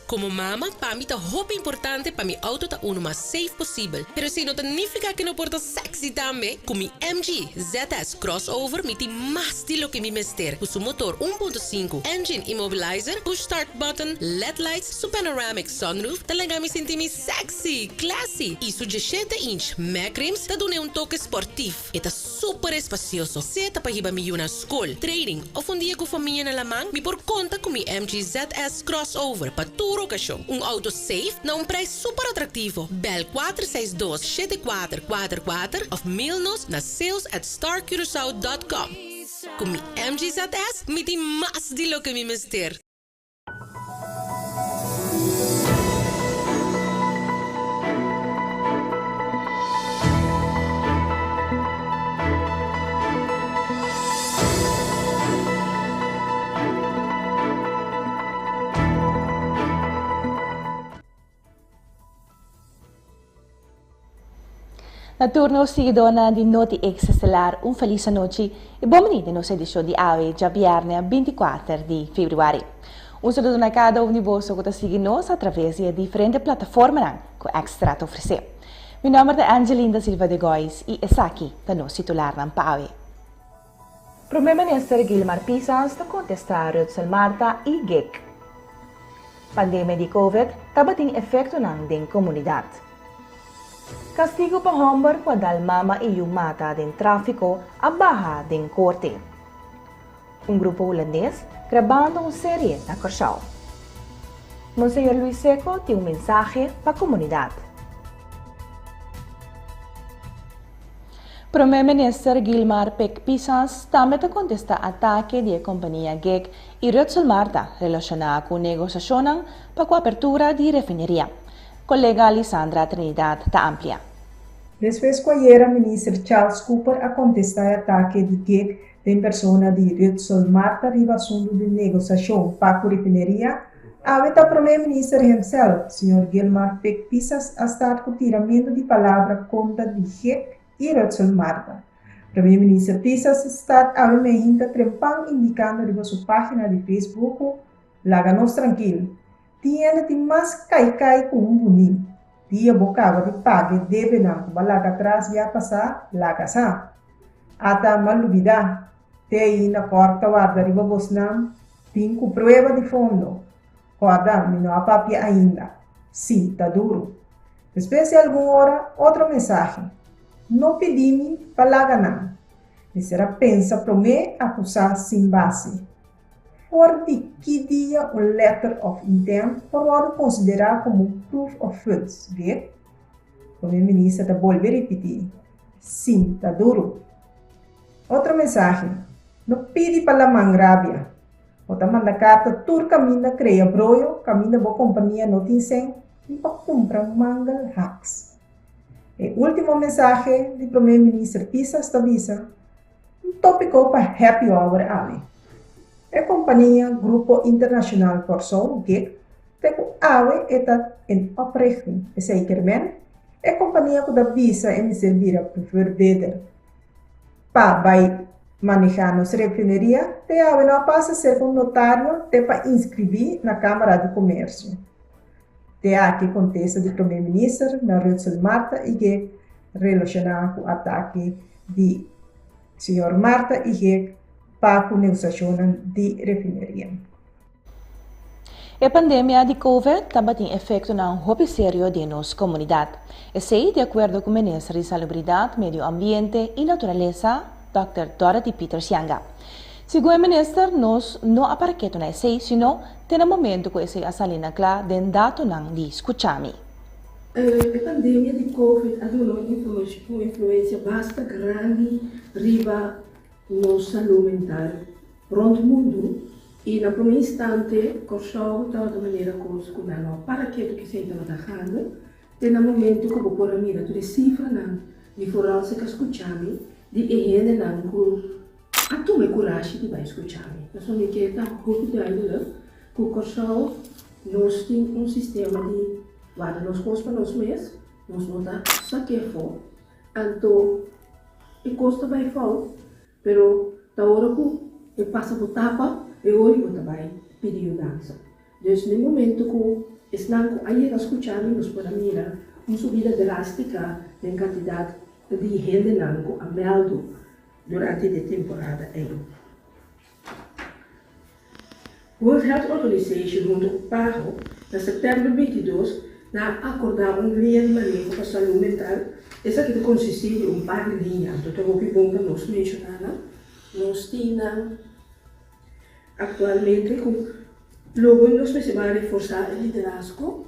Komo mama, pa mi ta hopi importante pa mi outo ta unu mas safe posibel. Pero esei no ta nifiká ku no por ta sexy tambe. Ku mi MG ZS Crossover mi tin mas di loke mi mester. Ku su motor 1.5, engine immobilizer, push start button, led lights, su panoramic sunroof ta laga mi sinti mi sexy, classy i su 17 inch mag rims ta dun'e un toke sportief. E ta super espasioso, sea ta pa hiba mi yu na skol, training òf un dia ku famia na laman, mi por konta ku mi MG ZS Crossover pa tur okashon. Un outo safe na un prijs super atraktivo. Bel 462 7444 òf mail nos na sales@starcuracao.com. Ku mi MG ZS mi tin mas di loke mi mester. Na tur nos siguidónan di Noti Extra Estelar un felis anochi i bon bini den nos edishon di awe djabièrnè 24 di febrüari. Un saludo na kada un di boso ku ta sigui nos atraves di e diferente plataformanan ku Extra ta ofresé. Mi nòmber ta Angeline da Silva de Gois i esaki ta nos titularnan pa awe. Prome Minister Gilmar Pisas ta kontestá Rudsel Martha i Gek. Pandemia di Covid tabatin efektonan den komunidat. Kastigu pa hòmber ku a dal mama i yu mata den tráfiko a baha den korte. Un grupo hulandes grabando un serie na Kòrsou. Monseñor Luis Secco tin un mensahe pa komunidat. Prome Minister Gilmar Pik Pisas tambe ta kontestá atake di e kompania gek i Rutsel Martha relashoná ku negosiashonnan pa ku apertura di refineria. Kolega Lisandra Trinidad ta amplia. Despues ku ayera Minister Charles Cooper a kontestá e atake di gek den persona di Rutsel Martha riba asuntu di negosiashon pa ku refineria, awe ta Prome Minister himself, señor Gilmar Pik Pisas a start ku tiramentu di palabra kontra di gek i Rutsel Martha. Prome Minister Pisas start awe mehinta trempan indikando riba su página di Facebook ku Laga nos trankil. Tin hende tin mas kai kai ku un buní. Dia bo kaba di paga e debenan ku bo a laga atras bia pasá, laga sa. Ata m'a lubidá. Te ainda kòrt ta warda riba bosnan. Tin ku prueba di fondo. Kòrda, mi no a papia ainda. Sí, ta duru. Despues di algun ora, otro mensahe. No pidi mi pa laga nan. Mester a pensa promé akusá sin base. For di ki dia un letter of intent por wòrdu konsiderá komo proof of funds, wet? Prome Minister ta bolbe ripití, Sí, ta duru. Otro mensahe, No pidi pa laman rabia. Bo ta manda karta tur kaminda krea broyo kaminda bo kompania no tin sèn ni pa kumpra mangel haks. E último mensahe di Prome Minister Pisas ta bisa, Un tópiko pa happy hour awe. E kompania Grupo Internashonal Kòrsou, gik, te ku awe e ta in oprichting, esei kier men, e kompania ku ta bisa e mester bira preferred pa bai manehá nos refineria, te awe no a pasa serka un notario te pa inskribí na Kámara di Komersio. Te aki kontesta di Prome Minister na Rutsel Martha i gik relashoná ku atake di señor Martha i gik pa ku negosiashonnan di refineria. E pandemia di Covid tabatin efektonan hopi serio den nos komunidat. Esei di akuerdo ku Minister di Salubridat, Medio Ambiente i Naturalesa, Dòkter Dorothy Pieters Janga. Segun e minister, nos no a para ketu na esei, sino te na momento ku esei a sali na kla den datonan di Skuchami. E pandemia di Covid a duna un influensia basta grandi riba nos salú mental rònt mundu i na promé instante Kòrsou tabata manera kos ku nan no a para ketu k'esei tabata gando te na momento ku bo por a mira tur e sifranan di foral si ka skuchami di e hendenan ku a tuma e kurashi di bai skucha mi. Pasobra mi ke ta hopi duidelijk ku Kòrsou nos tin un sistema di warda nos kos pa nos mes, nos no ta sak'é afó. Anto e kos ta bai fout, pero ta ora ku e pasa bo tapa, e ora bo ta bai pidi yudansa. Dus na e momento ku. Esnan ku a yega skucha mi nos por a mira un subida drástika den kantidat di hendenan ku a mèldu durante di e temporada ei. World Health Organization huntu ku PAHO na sèptèmber 22 nan a akordá un liña di maneho pa salú mental. Esaki ta konsistí di un par di liña, anto ta hopi bon pa nos menshoná nan. Nos tin nan aktualmente ku logo nos mester ban reforsá e liderazgo.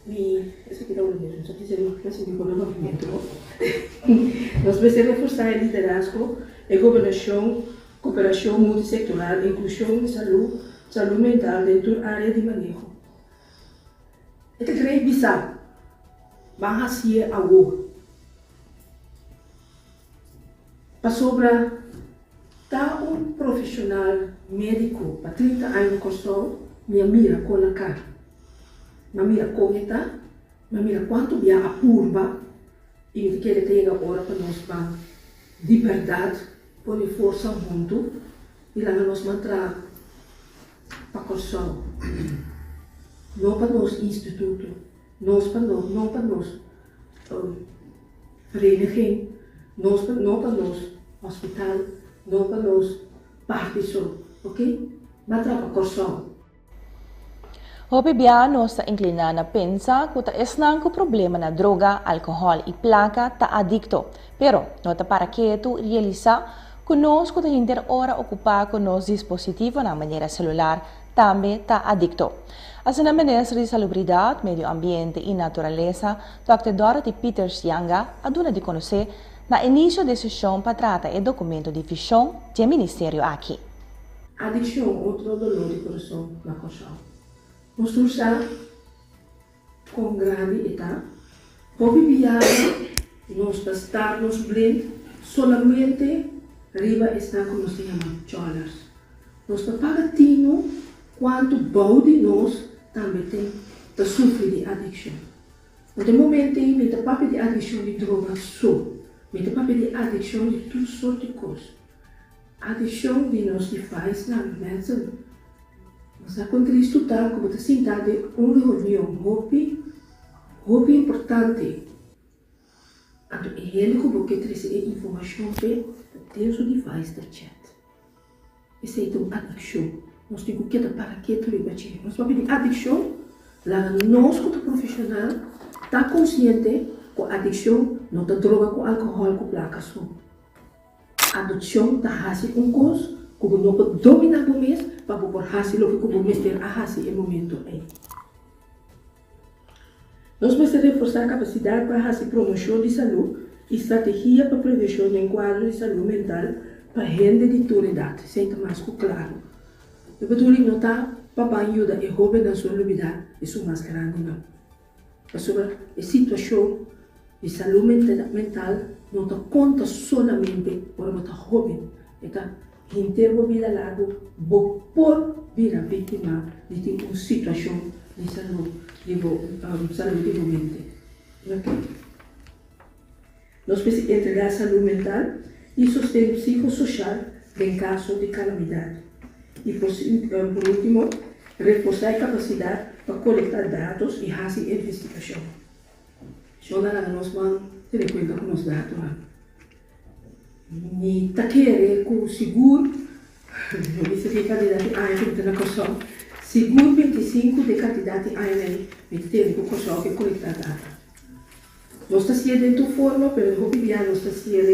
Mi esaki ta unu mi sa kisa mi sinti ku no papiamentu. Nos mester reforsá e liderazgo, e gobernashon, Koperashon multisektoral, inklushon di salú, salú mental den tur área di maneho. E ta krei bisa, Ban hasié awor. Pasobra ta un profeshonal médiko pa 30 aña na Kòrsou, mi a mira kon na kar. Mi a mira kon e ta, mi a mira kuantu bia a purba i mi ta kere ta yega ora pa nos ban di bèrdat Pone forsa huntu i laga nos man traha pa Kòrsou, no pa nos instituto, nos pa nos, no pa nos vereniging, nos pa, no pa nos hospital, no pa nos parti so, ok? Ban traha pa Kòrsou. Hopi bia nos ta inkliná na pensa ku ta esnan ku problema na droga, alkohòl i plaka ta adikto. Pero, no ta para ketu realisá ku nos ku ta hinter ora okupá ku nos dispositivonan manera selular tambe ta adikto. Asina Minister di Salubridat, Medio Ambiente i Naturalesa, Dòkter Dorothy Pieters Janga a duna di konosé na inisio di e seshon pa trata e dokumento di vishon dje ministerio aki. Adikshon, otro doló di kurason na Kòrsou. Nos tur sa kon grandi e ta. Hopi biaha nos ta star nos blind solamente riba esnan ku nos ta yama chòlers. Nos ta paga tinu kuantu bou di nos tambe tin ta sufri di adikshon. Na e momento ei mi ta papia di adikshon di droga so, mi ta papia di adikshon di tur sort di kos. Adikshon di nos devicenan, Mensen, bo sa kon tristu ta ku bo ta sinta den un reunion hopi, hopi importante, anto e hende ku bo ke trese e informashon p'e ta den su device ta chat. Esei ta un adikshon. Nos tin ku keda para ketu riba dje. Nos papia di adikshon, laga nos ku ta profeshonal ta konsiente ku adikshon no ta droga ku alkohòl ku plaka so. Adopcion ta haci un cos cu bo no por domina bo mes pa bo por haci loke cu bo mester a haci e momento ey. Nos mester reforsa capacidad pa haci promocion di salud y strategia pa prevencion den cuadro di salud mental pa hende di tur edad. Esey ta mas cu claro. E bedoeling no ta pa ban yuda e hobennan so lubida esun mas grandinan. Pasobra e situashon di salú mental no ta konta solamente ora bo ta hóben, e ta henter bo bida largu bo por bira víktima di tin un situashon di salú di bo salú di bo mente. Ok. Nos mester entregá salú mental i sosten psikososhal den kaso di kalamidat. I por último, reforsá e kapasidat pa kolektá datos i hasi investigashon. Shon a laga nos ban tene kuenta ku nos datonan. Mi ta kere ku sigur, no bisa ki kantidat di aña ku mi ta na Kòrsou, sigur 25 di e kantidat di añanan ei mi ta tene ku Kòrsou ke kolektá data. Nos ta sier den tur forma, pero hopi bia nos ta sier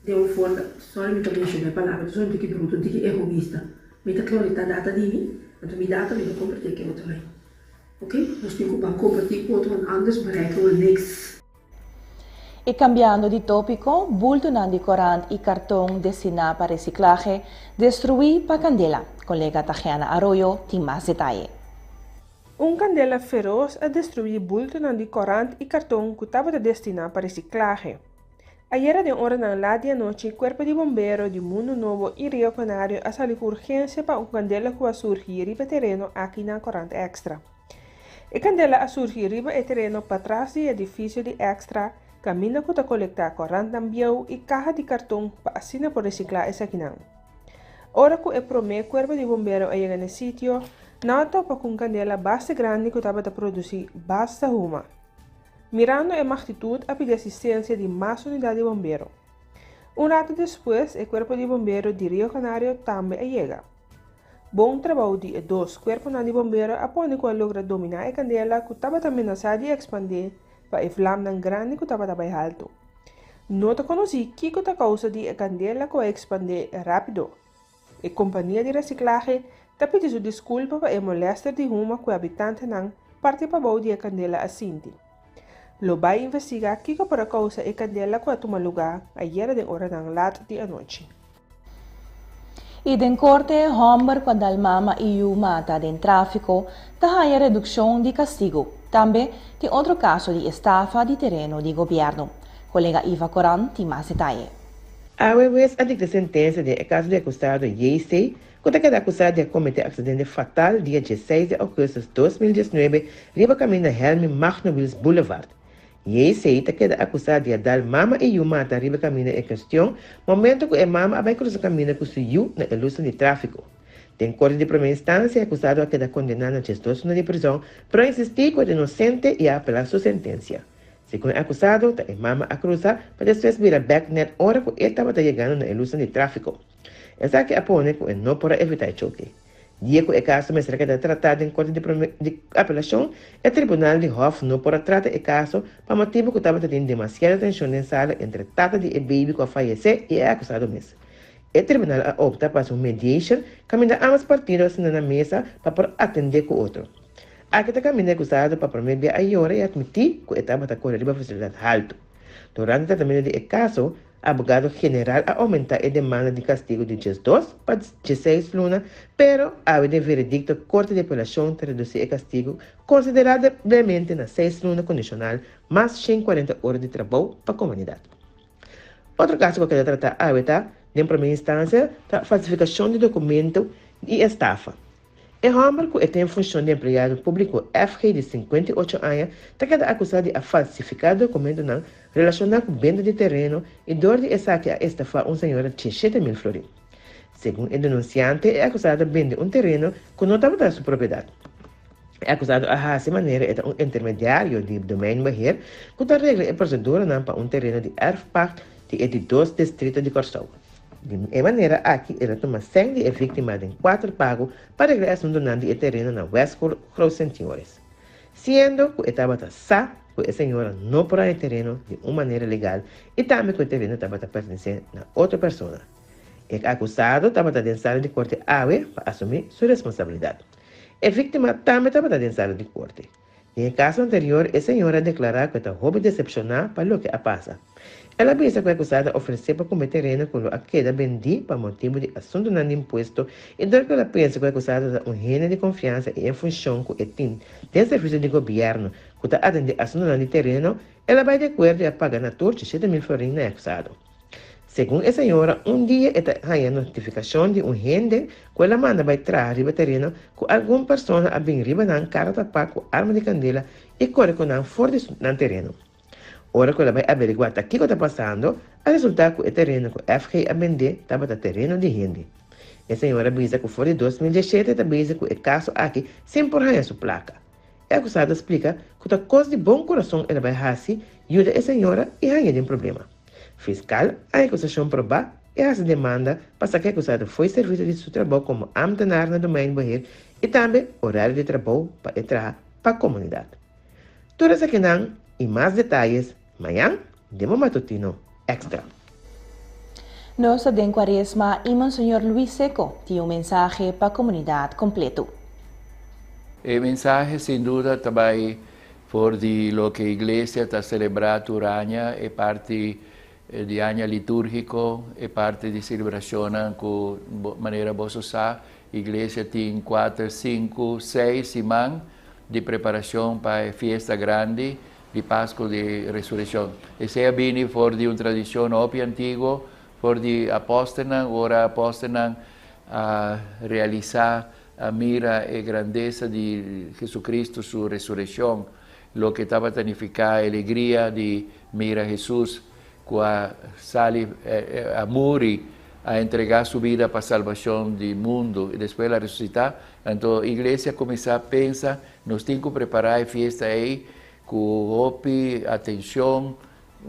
den un forma, sorry mi ta menciona e palabra, mi ta un tiki bruto, un tiki egoista. Mi ta clonita data di mi, anto mi data mi ta comparti cu otro nan. Ok, nos tin cu ban comparti cu otro nan, anders bereiken we niks. I kambiando di tópiko, bultonan di korant i karton destiná pa resiklahe destruí pa kandela. Kolega Tagiana Arroyo tin mas detaye. Un kandela feros a destruí bultonan di korant i karton ku tabata destiná pa resiklahe. Ayera den oranan lat di anochi kuerpo di bombero di Mundu Nobo i Rio Canario a sali ku urgensia pa un kandela ku a surgi riba e tereno aki na Korant Extra. E kandela a surgi riba e tereno patras di e edifisio di Extra kaminda ku ta kolektá korantnan bieu i kaha di karton pa asina por resiklá esakinan. Ora ku e promé kuerpo di bombero a yega na e sitio, Nan a topa ku un kandela basta grandi ku tabata produsí basta huma. Mirando e magnitut a pidi asistensia di mas unidat di bombero. Un ratu despues e kuerpo di bombero di Rio Canario tambe a yega. Bon trabou di e dos kuerponan di bombero a pone ku a logra dominá e kandela ku tabata menasá di ekspandé pa e vlamnan grandi ku tabata bai haltu. No ta konosí kiko ta kousa di e kandela ku a ekspandé rápido. E kompania di resiklahe ta pidi su diskulpa pa e molèster di huma ku e habitantenan parti pabou di e kandela a sinti. Lo bai investigá kiko por a kousa e kandela ku a tuma lugá ayera den oranan lat di anochi. I den korte, hòmber ku a dal mama i yu mata den tráfiko ta haña redukshon di kastigu. Tambe tin otro kaso di estafa di tereno di gobièrnu. Kolega Iva Koran tin mas detaye. Awe wes a dikta sentensia den e kaso di akusado JC. ku ta keda akusá di a kometé aksidente fatal dia dieseis di ougùstùs 2019 riba kaminda Helmi Magno Wiels Boulevard. JC. ta keda akusá di a dal mama i yu mata riba kaminda en kestion momento ku e mama a bai krusa kaminda ku su yu na e lusnan di tráfiko. Den korte di promé instansia e akusado a keda kondená na 12 luna di prizòn pero a insistí ku e ta inosente i a apelá su sentensia. Segun e akusado, ta e mama a krusa pa despues bira bèk nèt ora ku e tabata yegando na e lusnan di tráfiko. Esaki a pone ku e no por a evitá e choke. Dia ku e kaso mester a keda tratá den korte di promé di apelashon, e tribunal di hòf no por a trata e kaso pa motibu ku tabata tin demasiado tenshon den sala entre tata di e beibi ku a fayesé i e akusado mes. E tribunal a opta pa hasi un mediation kaminda ambos partido a sinta na mesa pa por atendé ku otro. Aki ta kaminda e akusado pa promé bia a yora i atmití ku e tabata kore riba veselidat haltu. Durante tratamentu di e kaso, abogado general a oumentá e demanda di kastigu di 12 pa 16 luna, pero awe den veredikto Korte di Apelashon ta redusí e kastigu konsiderablemente na 6 luna kondishonal mas 140 ora di trabou pa komunidat. Otro kaso ku a keda tratá awe ta, den promé instansia, ta falsifikashon di dokumento i estafa. E hòmber ku e ten funshon di empleado públiko FG di 58 aña ta keda akusá di a falsifiká dokumentonan relashoná ku benta di tereno i dor di esaki a estafá un señora 17,000 florin. Segun e denunsiante e akusado a bende un tereno ku no tabata su propiedat. E akusado a hasi manera e ta un intermediario di domeinbeheer ku ta regla e proseduranan pa un tereno di erfpacht di e di dos distrito di Kòrsou. Di e manera aki el a tuma sèn di e víktima den kuater pago pa regla e asuntunan di e tereno na West Groot Sint Joris. Siendo ku e tabata sa ku e señora no por haña e tereno di un manera legal i tambe ku e tereno tabata pertenesé na otro persona. E akusado tabata den sala di korte awe pa asumí su responsabilidat. E víktima tambe tabata den sala di korte. Den e kaso anterior e señora a deklará ku e ta hopi desepshoná pa loke a pasa. El a bisa ku e akusado a ofresé pa kumpra tereno ku lo a keda bendí pa motibu di asuntunan di impuesto i dor ku el a pensa ku e akusado ta un hende di konfiansa i e funshon ku e tin den servisio di gobièrnu ku ta atendé asuntunan di tereno, el a bai di akuerdo i a paga na tur 7,000 florin na e akusado. Segun e señora, un dia e ta haña notifikashon di un hende ku el a manda bai traha riba tereno ku algun persona a bin riba nan kara tapá ku arma di kandela i kore ku nan for di nan tereno. Ora ku el a bai averiguá ta kiko ta pasando, a resultá ku e tereno ku FG a bendé tabata tereno di hende. E señora a bisa ku for di 2017 ta bezig ku e kaso aki sin por haña su plaka. E akusado a splika ku ta kos di bon kurason el a bai hasi yuda e señora i haña den problema. Fiskal a akusashon probá i hasi demanda pa saka e akusado fo'i servisio di su trabou komo ámtenar na Domeinbeheer i tambe orario di trabou pa e traha pa komunidat. Tur esakinan i mas detayes mañan den bo matutino Extra. Nos ta den Kuaresma i Monseñor Luis Secco tin un mensahe pa komunidat kompleto. E mensahe sin duda ta bai for di loke iglesia ta selebrá tur aña, e parti di aña litúrgiko, e parti di selebrashonnan ku manera boso sa, iglesia tin kuater, sinku, seis siman di preparashon pa e fiesta grandi di Pasku di Resurekshon. Esei a bini for di un tradishon hopi antiguo, for di apòstelnan, ora apòstelnan a realisá, a mira e grandesa di Jesucristo su resurekshon, loke tabata nifiká e alegria di mira Hesus ku a sali, a muri a entregá su bida pa salbashon di mundu i despues el a resusitá, anto iglesia a kuminsá pensa, nos tin ku prepará e fiesta ei ku hopi atenshon,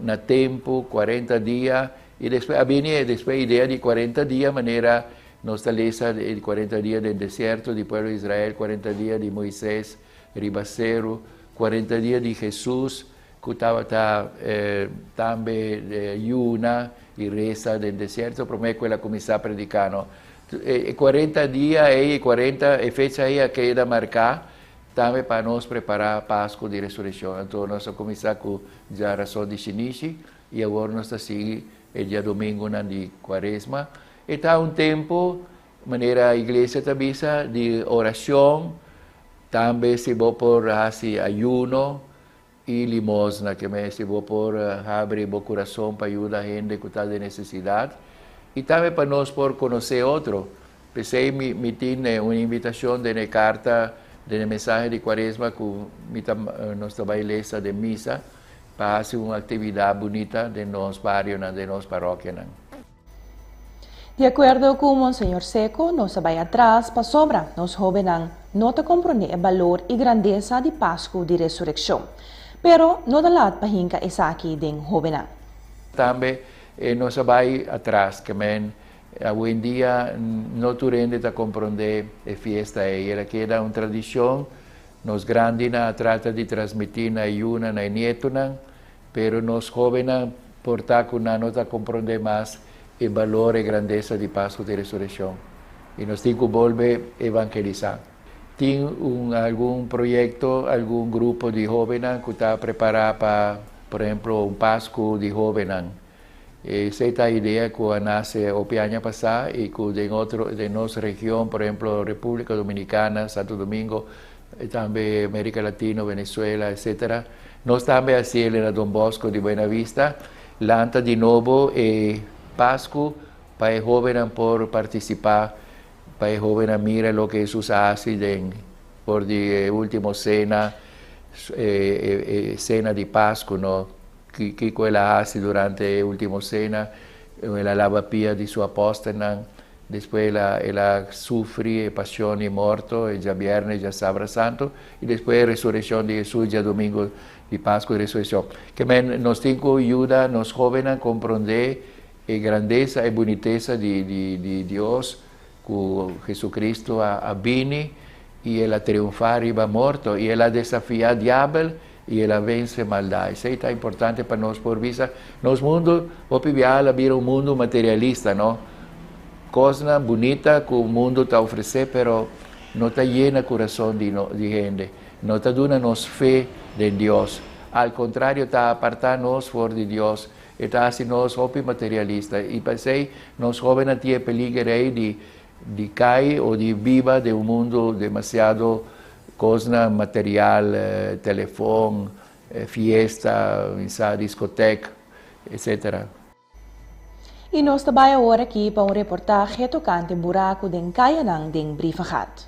na tempu, kuarenta dia, i despues a bini e despues idea di kuarenta dia manera nos ta lesa e kuarenta dia den desierto di pueblo di Israel, kuarenta dia di Moises riba seru, kuarenta dia di Hesus ku tabata tambe yuna i resa den desierto promé ku el a kuminsá prediká no. E kuarenta dia ei, e kuarenta, e fecha ei a keda marká Tambe pa nos prepará Pasku di Resurekshon. Anto nos a kuminsá ku djarason di shinishi i awor nos ta sigui e djadumingunan di Kuaresma. E ta un tempu, manera iglesia ta bisa, di orashon, tambe si bo por hasi ayuno i limosna, ke men si bo por habri bo kurason pa yuda hende ku ta den nesesidat i tambe pa nos por konosé otro. P'esei mi mi tin un invitashon den e karta, den e mensahe di Kuaresma ku mi ta nos ta bai lesa den misa pa hasi un aktividat bunita den nos barionan, den nos parokianan. Di akuerdo ku Monseñor Seco, nos a bai atras pasobra nos hóbennan no ta komprondé e balor i grandesa di Pasku di Resurekshon. Pero no ta lat pa hinka esaki den hóbennan. Tambe nos a bai atras, ke men awendia no tur hende ta komprondé e fiesta ei. El a keda un tradishon, nos grandinan a trata di transmití na e yunan, na e nietonan, Pero nos hóbennan por ta ku nan no ta komprondé mas e balor, e grandesa di Pasku di Resurekshon. I nos tin ku bolbe evangelisá. Tin un algun proyekto, algun grupo di hóbennan ku ta prepará pa, por ehemplo, un Pasku di hóbennan. Esei ta idea ku a nase hopi aña pasá i ku den otro, den nos region, por ehemplo, Repúblika Dominikana, Santo Domingo, i tambe Amerika Latino, Venezuela, etcetera. Nos tambe a hasiel na Don Bosco di Buena Vista, lanta di nobo e Pasku pa e hobennan por partisipá, pa e hobennan mira loke Hesus a hasi den for di e ultimo sena, e sena di Pasku, no? Kiko el a hasi durante e ultimo sena? El a laba pia di su apòstelnan. Despues el a el a sufri e pasion i morto e djabièrnè djasabra santu i despues e resurekshon di Hesus djadumingu di Pasku di Resurekshon. Ke men nos tin ku yuda nos hóbennan komprondé e grandesa e bunitesa di di di Dios ku Hesukristu a a bini i el a triunfá riba morto i el a desafiá diabel i el a vense maldat. Esei ta importante pa nos por bisa. Nos mundu hopi biaha a bira un mundu materialista, no? Kosnan bunita ku mundu ta ofresé, pero no ta yena kurason di no di hende. No ta duna nos fe den Dios. Al kontrario, ta apartá nos for di Dios. E ta hasi nos hopi materialista. I p'esei nos hóbennan tin e peliger ei di di kai o di biba den un mundu demasiado Kosnan material, telefon, fiesta, insa diskotek, etc. I nos ta bai awor aki pa un reportahe tokante buraku den kayanan den Brievengat.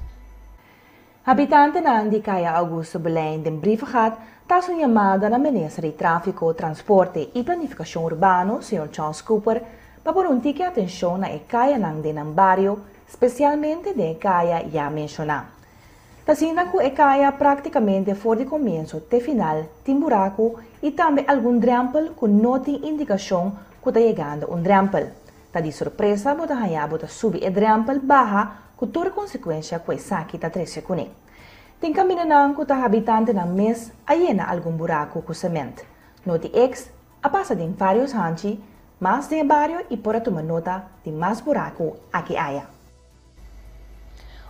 Habitantenan di Kaya Augusto Belein den Brievengat ta hasi un yamada na Minister di Tráfiko, Transporte i Planifikashon Urbano, señor Charles Cooper, pa pone un tiki atenshon na e kayanan den nan bario, spesialmente den e kaya ya menshoná. Ta asina ku e kaya práktikamente for di komienso te final tin buraku i tambe algun drèmpel ku no tin indikashon ku ta yegando un drèmpel. Ta di sorpresa bo ta haña bo ta subi e drèmpel baha ku tur e konsekuensha ku esaki ta trese kuné. Tin kamindanan ku ta habitantenan mes a yena algun buraku ku semènt. Noti X a pasa den vários hanchi mas den e bario i por a tuma nota di mas buraku aki aya.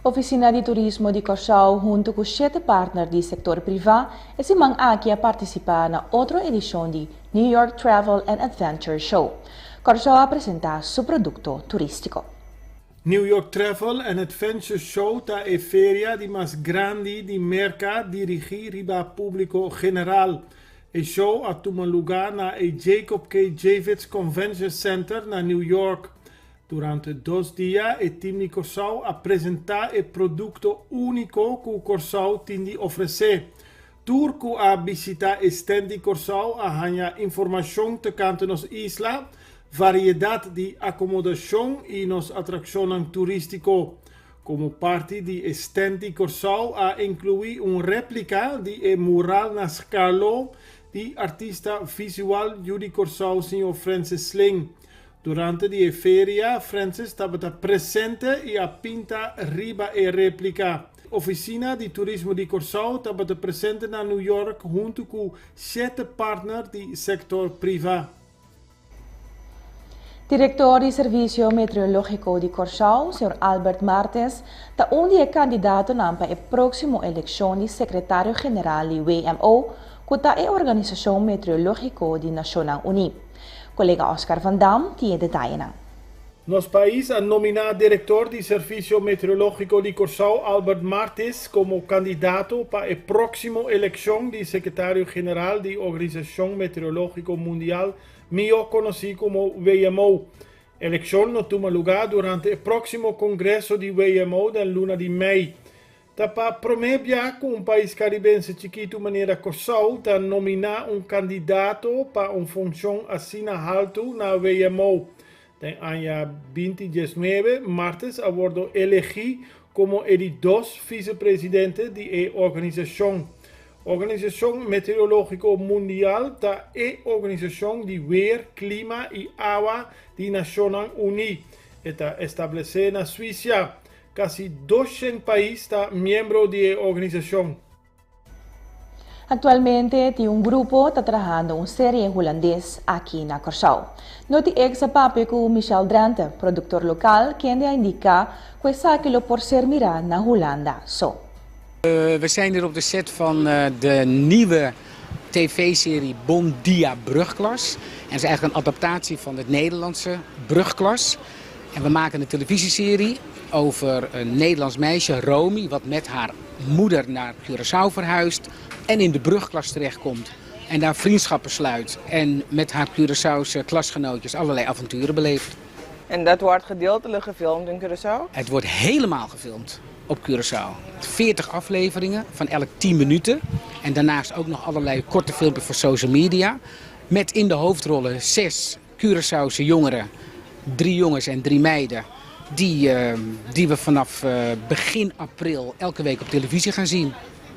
Ofisina di Turismo di Kòrsou huntu ku shete partner di sektor privá e siman aki a partisipá na otro edishon di New York Travel and Adventure Show. Kòrsou a presentá su produkto turístiko. New York Travel and Adventure Show ta e feria di mas grandi di Merka dirigí riba públiko general. E show a tuma lugá na e Jacob K. Javits Convention Center na New York. Durante dos dia e tim di Kòrsou a presentá e produkto úniko ku Kòrsou tin di ofresé. Tur ku a bishitá e stènt di Kòrsou a haña informashon tokante nos isla. variedat di akomodashon i nos atrakshonnan turístiko. Komo parti di e stènt di Kòrsou a inkluí un réplika di e mural na Skarlo di artista visual yu di Kòrsou señor Francis Sling. Durante di e feria Francis tabata presente i a pinta riba e réplika. Ofisina di Turismo di Kòrsou tabata presente na New York huntu ku shete partner di sektor privá. Direktor di Servisio Meteorológiko di Kòrsou, señor Albert Martes, ta un di e kandidatonan pa e próksimo elekshon di sekretario general di WMO, ku ta e organisashon meteorológiko di Nashonnan Uní. Kolega Oscar van Dam tin e detayenan. Nos pais a nominá direktor di Servisio Meteorológiko di Kòrsou, Albert Martis, komo kandidato pa e próksimo elekshon di sekretario general di Organisashon Meteorológiko Mundial, mihó konosí komo WMO. Elekshon lo tuma lugá durante e próksimo kongreso di WMO den luna di mei. Ta pa promé bia ku un pais karibense chikitu manera Kòrsou ta nominá un kandidato pa un funshon asina haltu na WMO. Den aña 2019, Martes a wòrdu elegí komo e di dos visepresidente di e organisashon. Organisashon Meteorológiko Mundial ta e organisashon di weer, klima i awa di Nashonnan Uní. E ta establesé na Suisia. Kasi 200 pais ta miembro di e organisashon. Aktualmente tin un grupo ta trahando un serie hulandes aki na Kòrsou. Noti X a papia ku Michel Drenthe, produktor lokal, kende a indiká ku esaki lo por ser mirá na Hulanda so. We zijn hier op de set van de nieuwe tv-serie Bon Dia Brugklas. En dat is eigenlijk een adaptatie van het Nederlandse Brugklas. En we maken een televisieserie over een Nederlands meisje, Romy, wat met haar moeder naar Curaçao verhuist en in de brugklas terechtkomt. En daar vriendschappen sluit en met haar Curaçaose klasgenootjes allerlei avonturen beleeft. En dat wordt gedeeltelijk gefilmd in Curaçao? Het wordt helemaal gefilmd op Curaçao. 40 afleveringen van elk 10 minuten. En daarnaast ook nog allerlei korte filmpjes voor social media. Met in de hoofdrollen 6 Curaçaose jongeren. 3 jongens en 3 meiden. Die we vanaf begin april elke week op televisie gaan zien.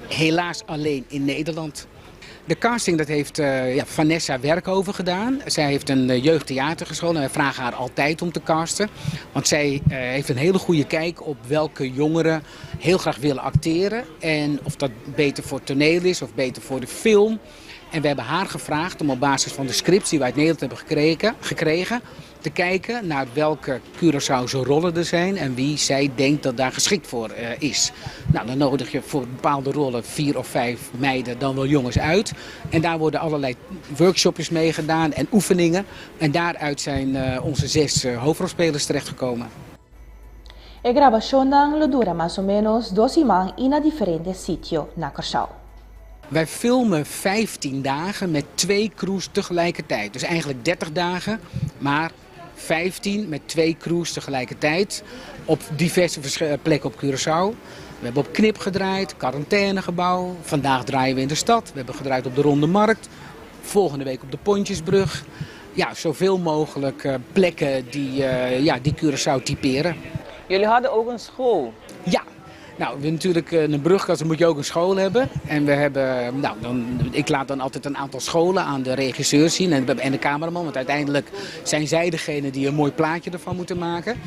Helaas alleen in Nederland. De casting dat heeft Vanessa Werkhoven gedaan. Zij heeft een jeugdtheater gescholen en wij vragen haar altijd om te casten. Want zij heeft een hele goede kijk op welke jongeren heel graag willen acteren. En of dat beter voor toneel is of beter voor de film. En we hebben haar gevraagd om op basis van de scripts die wij uit Nederland hebben gekregen, te kijken naar welke Curaçaose rollen er zijn en wie zij denkt dat daar geschikt voor is. Dan nodig je voor bepaalde rollen 4 of 5 meiden, dan wel jongens uit. En daar worden allerlei workshopjes mee gedaan en oefeningen. En daaruit zijn onze 6 hoofdrolspelers terechtgekomen. E grabashon lo dura mas o ménos 2 siman na diferente sitio na Kòrsou. Wij filmen 15 dagen met 2 crews tegelijkertijd. Dus eigenlijk 30 dagen, maar 15 met 2 crews tegelijkertijd op diverse plekken op Curaçao. We hebben op Knip gedraaid, quarantainegebouw. Vandaag draaien we in de stad. We hebben gedraaid op de Ronde Markt. Volgende week op de Pontjesbrug. Zoveel mogelijk plekken die Curaçao typeren. Jullie hadden ook een school? Ja. We natuurlijk een brugklas, dan moet je ook een school hebben. En we hebben, nou, dan, ik laat dan altijd een aantal scholen aan de regisseur zien en de cameraman. Want uiteindelijk zijn zij degene die een mooi plaatje ervan moeten maken.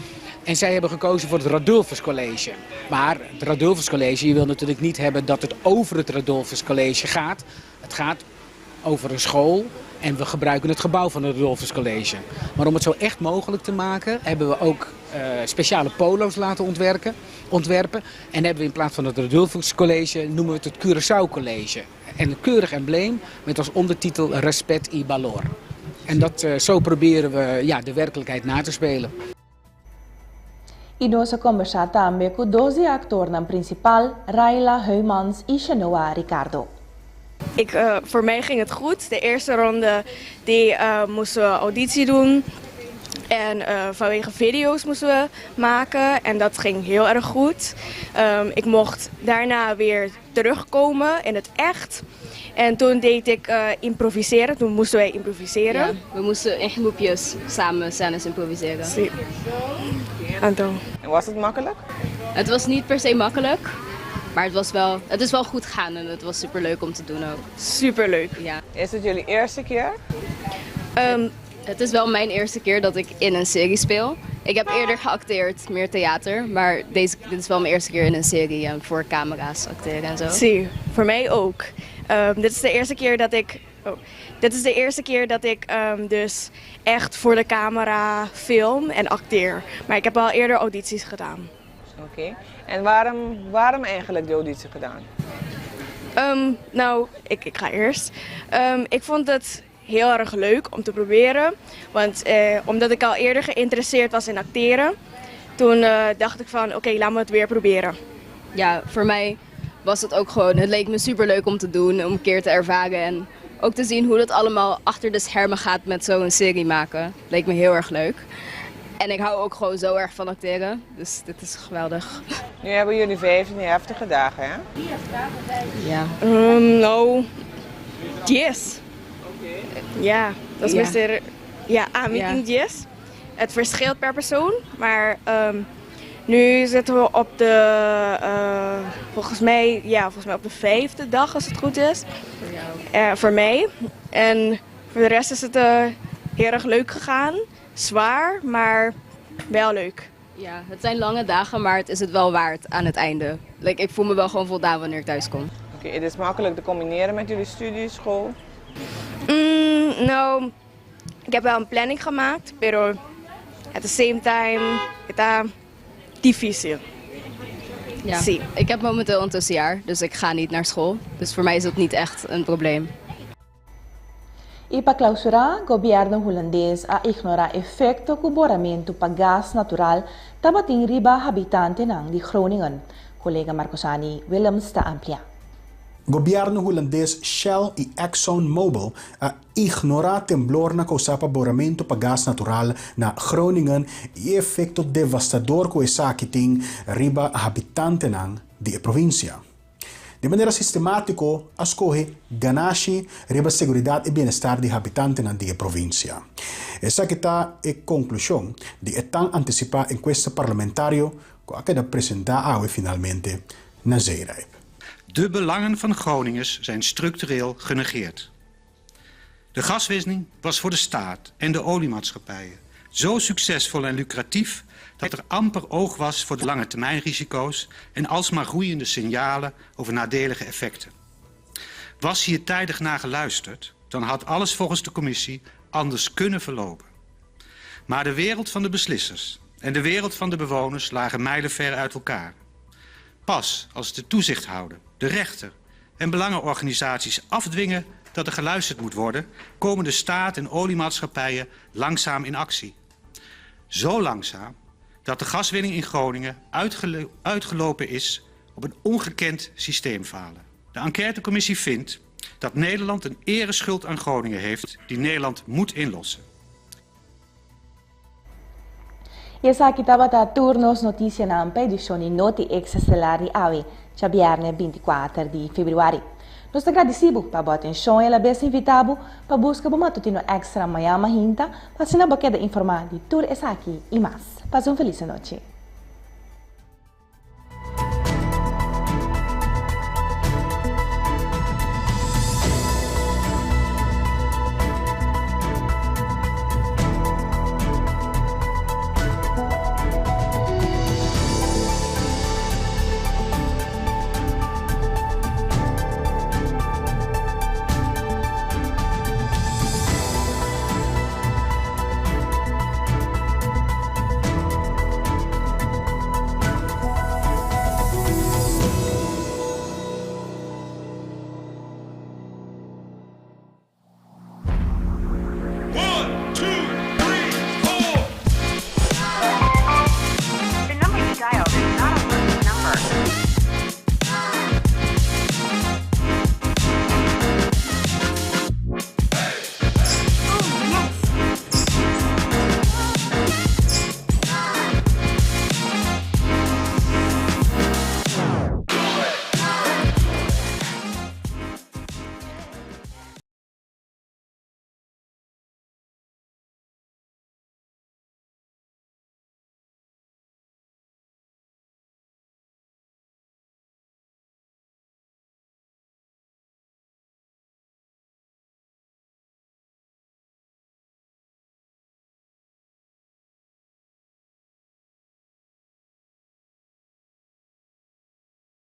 En zij hebben gekozen voor het Radulphus College. Maar het Radulphus College, je wil natuurlijk niet hebben dat het over het Radulphus College gaat. Het gaat over een school en we gebruiken het gebouw van het Radulphus College. Maar om het zo echt mogelijk te maken, hebben we ook speciale polo's laten ontwerpen. En hebben we in plaats van het Radulphus College, noemen we het het Curaçao College. En een keurig embleem met als ondertitel Respect y Valor. En zo proberen we de werkelijkheid na te spelen. I nos a kombersá tambe ku dos aktornan prinsipal, Raila Heumans i Shanoa Ricardo. Voor mij ging het goed. De eerste ronde die moesten we auditie doen. En vanwege video's moesten we maken en dat ging heel erg goed. Ik mocht daarna weer terugkomen in het echt. En toen deed ik improviseren, toen moesten wij improviseren. Ja, we moesten in groepjes samen scènes improviseren. Sí. Anto. En was het makkelijk? Het was niet per se makkelijk, maar het is wel goed gegaan en het was super leuk om te doen ook. Super leuk. Ja. Is het jullie eerste keer? Het is wel mijn eerste keer dat ik in een serie speel. Ik heb eerder geacteerd, meer theater, maar dit is wel mijn eerste keer in een serie en voor camera's acteren. Sí, voor mij ook. Dit is de eerste keer dat ik, oh, dit is de eerste keer dat ik dus echt voor de camera film en acteer. Maar ik heb al eerder audities gedaan. Oké. En waarom eigenlijk de auditie gedaan? Ik ga eerst. Ik vond het heel erg leuk om te proberen. Want omdat ik al eerder geïnteresseerd was in acteren, toen dacht ik van oké, laat me het weer proberen. Ja, voor mij was het ook gewoon, het leek me super leuk om te doen, om een keer te ervaren en ook te zien hoe dat allemaal achter de schermen gaat met zo'n serie maken. Leek me heel erg leuk. En ik hou ook gewoon zo erg van acteren, dus dit is geweldig. Nu hebben jullie 15 heftige dagen, hè? Ja. Nou, yes. Ja, dat is mister, ja, ah, meeting yes. Het verschilt per persoon, maar nu zitten we op de volgens mij, ja, volgens mij op de 5e dag als het goed is. Voor jou. Voor mij. En voor de rest is het heel erg leuk gegaan. Zwaar, maar wel leuk. Ja, het zijn lange dagen, maar het is het wel waard aan het einde. Ik voel me wel gewoon voldaan wanneer ik thuis kom. Oké, het is makkelijk te combineren met jullie studie, school? Ik heb wel een planning gemaakt, pero at the same time, het is difícil. Ja. Sí. Ik heb momenteel een tussenjaar, dus ik ga niet naar school. Dus voor mij is dat niet echt een probleem. I pa clausura, gobierno hulandes a ignora efecto cu boramento pa gas natural tabatin riba habitantenan di Groningen. Colega Marcosani Willems ta amplia. Gobierno hulandes Shell y ExxonMobil a ignora temblor na causa pa boramento pa gas natural na Groningen y efecto devastador cu esaki tin riba habitantenan di e provincia. Di manera sistematico a scoge ganashi riba seguridad y bienestar di habitantenan di e provincia. Esaki ta e conclusion di e tan anticipa encuesta parlamentario cu a keda presenta awe finalmente na Zeerijp. De belangen van Groningers zijn structureel genegeerd. De gaswinning was voor de staat en de oliemaatschappijen zo succesvol en lucratief dat er amper oog was voor de lange termijnrisico's en alsmaar groeiende signalen over nadelige effecten. Was hier tijdig naar geluisterd, dan had alles volgens de commissie anders kunnen verlopen. Maar de wereld van de beslissers en de wereld van de bewoners lagen mijlenver uit elkaar. Pas als de toezichthouder, de rechter en belangenorganisaties afdwingen dat er geluisterd moet worden, komen de staat en oliemaatschappijen langzaam in actie. Zo langzaam dat de gaswinning in Groningen uitgelopen is op een ongekend systeemfalen. De enquêtecommissie vindt dat Nederland een ereschuld aan Groningen heeft die Nederland moet inlossen. I esaki tabata tur nos noticianan pa edicion di Noti X Estelar di awe, djabierne 24 di februari. Nos ta gradici bo pa bo atencion y alabes invita bo pa busca bo matutino extra mañan mahinta pa asina bo keda informa di tur esaki y mas. Pasa un feliz anochi.